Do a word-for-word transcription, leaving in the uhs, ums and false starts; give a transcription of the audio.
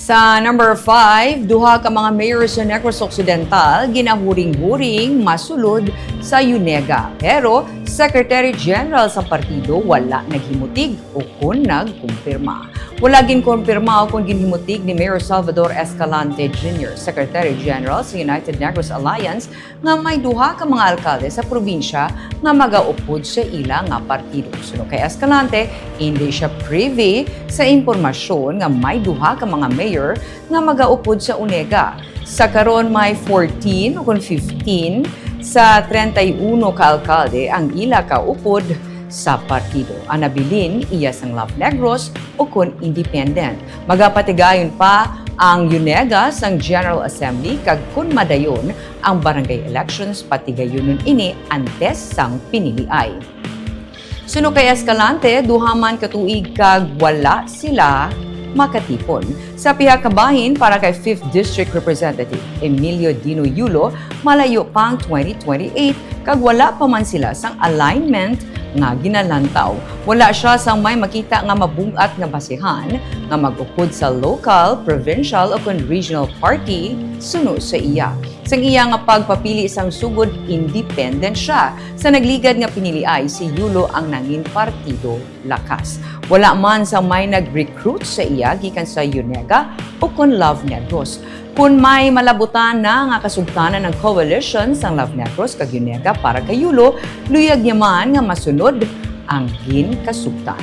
Sa number five, duha ka mga mayor sa Negros Occidental ginahuring-huring masulod sa YONEGA. Pero Secretary General sa partido wala naghimutig o kon nagkumpirma. Wala ginkumpirma o kon ginhimutig ni Mayor Salvador Escalante Junior, Secretary General sa United Negros Alliance, nga may duha ka mga alkalde sa probinsya nga magaupod sa ila nga partido. Suno kay Escalante, hindi siya privy sa impormasyon nga may duha ka mga mayor nga magaupod sa YONEGA. Sa karon, may fourteen o kon fifteen sa treinta y uno ka alkalde ang ila kaupod sa partido. Ang nabilin iya sang Love Negros o kon independent. Magapatigayon pa ang YONEGA sang General Assembly kag kon madayon ang barangay elections, patigayunon ini antes sang piniliay. Suno kay Escalante, duha man ka tuig kag wala sila makatipon. Sa pihak kabahin, para kay Fifth District Representative Emilio Dino Yulo, malayo pang twenty twenty-eight kag wala pa man sila sang alignment nga ginalantaw. Wala siya sang may makita nga mabug-at nga basihan nga mag-upod sa local, provincial, o kon regional party suno sa iya. Sang iya nga pagpapili sang sugod, independent siya. Sa nagligad nga piniliay, si Yulo ang nangin partido lakas. Wala man sa may nag-recruit sa iya gikan sa YONEGA o kon Love Negros. Kon may malabutan na nga kasugtanan ang coalition sang Love Negros kag YONEGA para kay Yulo, luyag niya man nga masunod ang ginkasugtan.